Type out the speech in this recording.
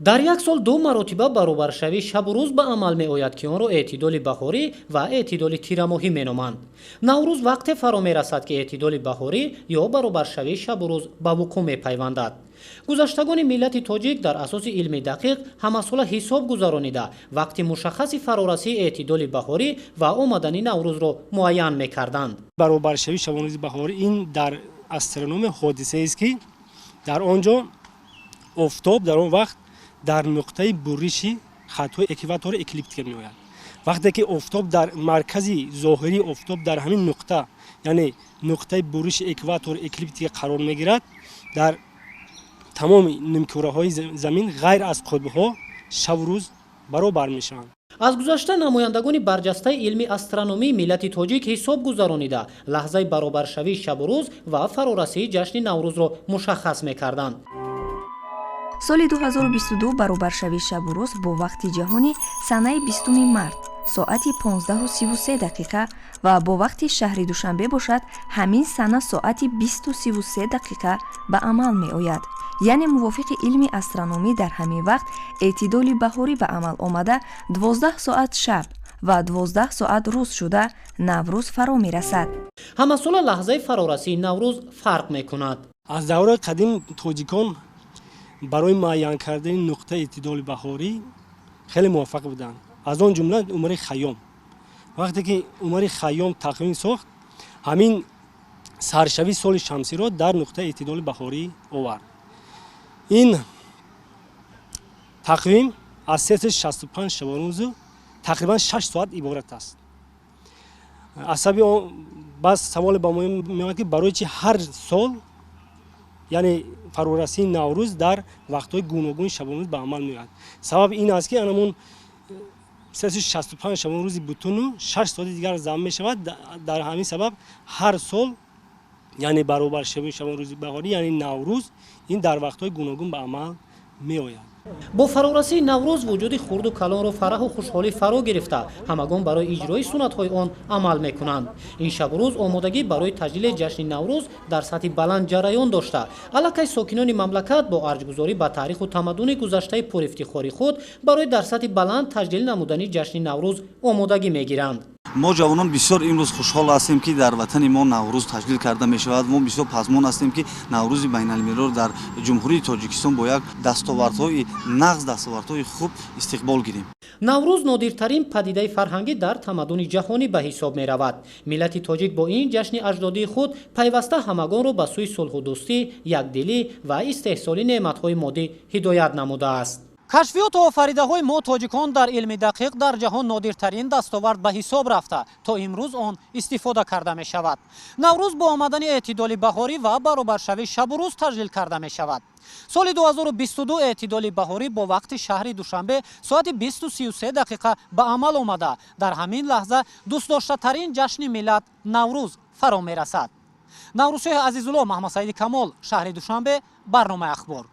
Дар як сол ду маротиба баробаршавии шабу рӯз ба амал меояд, ки онро эътидоли баҳорӣ ва эътидоли тирамоҳӣ меноманд. Наврӯз вақте фаро мерасад, ки эътидоли баҳорӣ ё баробаршавии шабу рӯз ба вуқӯъ мепайвандад. Гузаштагони миллати тоҷик дар асоси илми дақиқ ҳамасола ҳисоб гузаронида, вақти мушаххаси фарорасии эътидоли баҳорӣ ва омадани Наврӯзро муайян мекарданд. Баробаршавии шабонрӯзи баҳорӣ ин дар астрономия ҳодисаест, ки дар он ҷо офтоб дар он вақт дар нуқтаи буриши хатҳои экватори эклиптика меояд. Вақте ки офтоб дар маркази зоҳирии офтоб дар ҳамин нуқта, яъне нуқтаи буриши экватори эклиптика қарор мегирад, дар тамоми нимкураҳои замин ғайр аз қутбҳо шабу рӯз баробар мешаванд. Аз гузашта намояндагони барҷастаи илми астрономии миллати тоҷик ҳисоб гузаронида, лаҳзаи баробаршавии шабу рӯз ва фарорасии ҷашни Наврӯзро мушаххас мекарданд. Соли 2022 баробаршавии шабу рӯз бо вақти ҷаҳонӣ санаи 20 март соати 15:33 дақиқа ва бо вақти шаҳри Душанбе бошад, ҳамин сана соати 20:33 дақиқа ба амал меояд. Яъне мувофиқи илми астрономӣ дар ҳамин вақт эътидоли баҳорӣ ба амал омада, 12 соат шаб ва 12 соат рӯз шуда, Наврӯз фаро мерасад. Ҳамасола лаҳзаи фарорасии Наврӯз фарқ мекунад. Аз давраи қадим тоҷикон барои муайян кардани нуқтаи эътидоли баҳорӣ хеле муваффақ буданд, аз он ҷумла Умари Хайём. Вақте ки Умари Хайём тақвим сохт, ҳамин саршавии соли шамсиро дар нуқтаи эътидоли баҳорӣ овард. Ин тақвим аз 365 шабонрӯзу тақрибан 6 соат иборат аст. Асаби баъз саволе ба мо меояд, ки барои чи ҳар сол, яъне фарорасии Наврӯз дар вақтҳои гуногуни шабонрӯз ба амал меояд. Сабаб ин аст, ки анамон 365 шабонрӯзи бутуну 6 соати дигар зам мешавад. Дар ҳамин сабаб ҳар сол, яъне баробаршавии шабонрӯзи баҳорӣ, яъне Наврӯз, ин дар вақтҳои гуногун ба амал меояд. Бо фарорасии Наврӯз вуҷуди хурду калонро фараҳу хушҳолӣ фаро гирифта, ҳамагон барои иҷрои суннатҳои он амал мекунанд. Ин шабу рӯз омодагӣ барои таҷлили ҷашни Наврӯз дар сатҳи баланд ҷараён дошта, аллакай сокинони мамлакат бо арҷгузорӣ ба таъриху тамаддуни гузаштаи пурифтихори худ барои дар сатҳи баланд таҷлил намудани ҷашни Наврӯз омодагӣ мегиранд. Мо, ҷавонон, бисёр имрӯз хушҳол ҳастем, ки дар ватани мо Наврӯз таҷлил карда мешавад. Мо бисёр пазмон ҳастем, ки Наврӯзи байналмилалиро дар Ҷумҳурии Тоҷикистон бо як дастовардҳои нағз, дастовардҳои хуб истиқбол гирем. Наврӯз нодиртарин падидаи фарҳангӣ дар тамаддуни ҷаҳонӣ ба ҳисоб меравад. Миллати тоҷик бо ин ҷашни аҷдодии худ пайваста ҳамагонро ба сӯи сулҳу дӯстӣ, якдилӣ ва истеҳсоли неъматҳои моддӣ ҳидоят намудааст. Кашфиёту офаридаҳои мо, тоҷикон, дар илми дақиқ дар ҷаҳон нодиртарин дастовард ба ҳисоб рафта, то имрӯз он истифода карда мешавад. Наврӯз бо омадани эътидоли баҳорӣ ва баробаршавии шабу рӯз таҷлил карда мешавад. Соли 2022 эътидоли баҳорӣ бо вақти шаҳри Душанбе соати 20:33 дақиқа ба амал омада, дар ҳамин лаҳза дӯстдоштатарин ҷашни миллат Наврӯз фаро мерасад. Наврӯзшоҳи Азизулло, Маҳмадсаиди Камол, шаҳри Душанбе, барномаи «Ахбор».